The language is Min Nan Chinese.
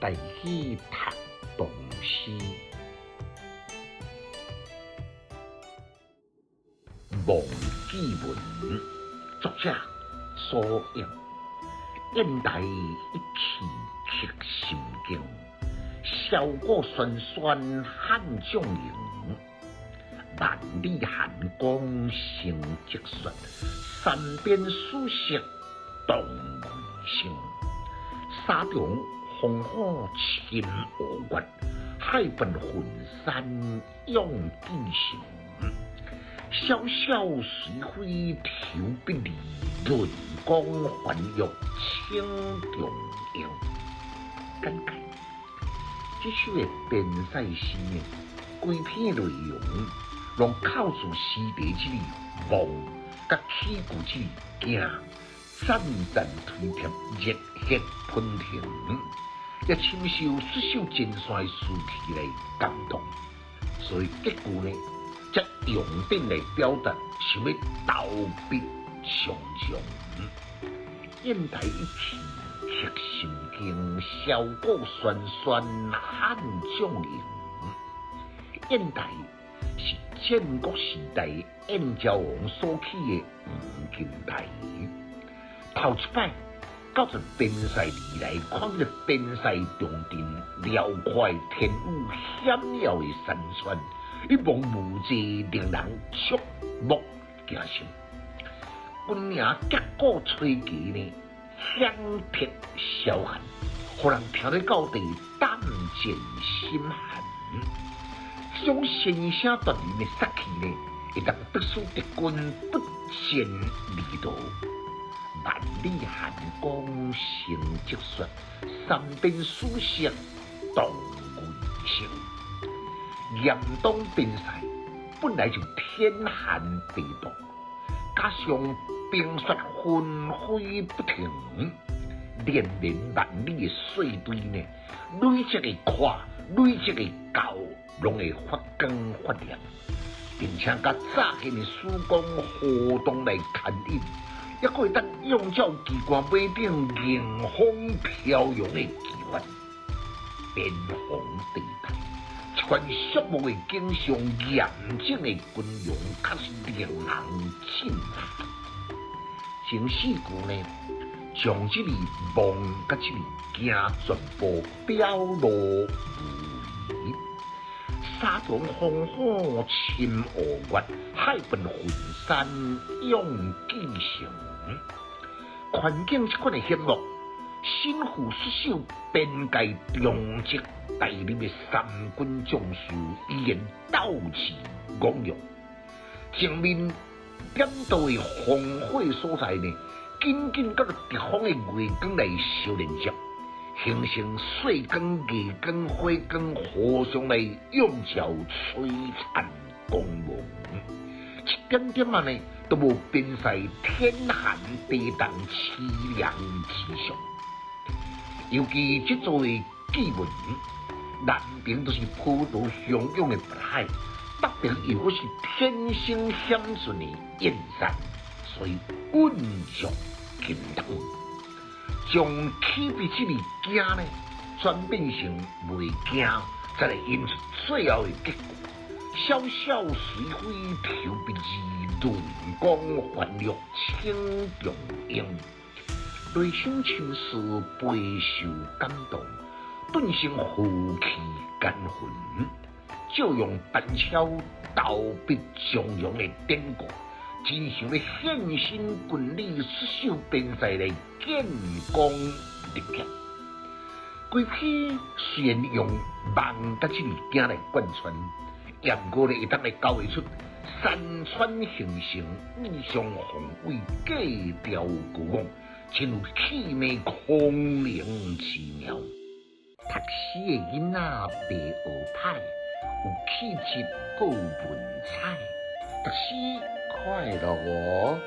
台語讀唐詩，《望祭文》作者蘇應。硯台一氣刻心經，簫鼓喧喧漢將營。萬里寒江成積雪，三邊戍色動危星。沙場烽火侵烏月，海濱渾山勇繼承。瀟瀟隨飛投筆字，鱗光翻玉請重用。簡介：這首的邊塞詩呢，規篇內容攏扣住詩題這个望，佮起句這个驚，讚讚推帖，熱血噴騰，也深受戍守前線的士氣來感動，所以結句呢，才用典來表達想欲投筆從戎。硯台一氣刻心經，簫鼓喧喧漢將營。硯台是戰國時代燕昭王所起的黃金台。頭一擺到這邊塞而來，看這邊塞重鎮遼闊天宇險要的山川，一望無際，令人觸目驚心。軍營擊鼓吹旗呢，響徹蕭寒，予人聽咧到底膽戰心寒。這種先聲奪人的殺氣呢，會當迫使敵軍不戰而逃。萬里寒江成積雪，三邊戍色動危星。嚴冬邊塞本來就天寒地凍，加上冰雪紛飛不停，連綿萬里的雪堆呢，累積的寬，累積的厚，攏會發光發亮，並且佮乍現的曙光互動來牽引，猶閣會當映照機關馬頂迎風飄揚的旗幡。邊防地帶，這款肅穆的景象，嚴整的軍容，確實令人震撼。前四句呢，將這個望佮這個驚全部表露無遺。沙場烽火侵烏月，海濱渾山勇繼承。環境這款的險惡，身負戍守邊界重責大任的三軍將士依然鬥志昂揚。前面點著的烽火所在呢，緊緊佮敵方的月光來相連接，形成歲光、月光、火光互相來映照璀璨光芒。一點點仔呢，都無邊塞天寒地凍淒涼之象。尤其這座的祭文，南邊就是波濤洶湧的北海，北邊又閣是天生險峻的燕山，所以穩若金湯，將起筆這个驚呢，轉變成袂驚，才來引出最後的結果。瀟瀟隨飛投筆字，鱗光翻玉請重用。內心深思備受感動，頓生負氣甘魂，借用班超投筆從戎的典故，真想欲獻身軍旅，戍守邊塞來建功立業。規篇雖然用望佮這个驚來貫穿，也毋過呢，會當來勾畫出山川形成、意象宏偉、格調高昂，真有氣脈空靈之妙。讀詩的囡仔袂學歹，有氣質閣有文采，讀詩快樂哦。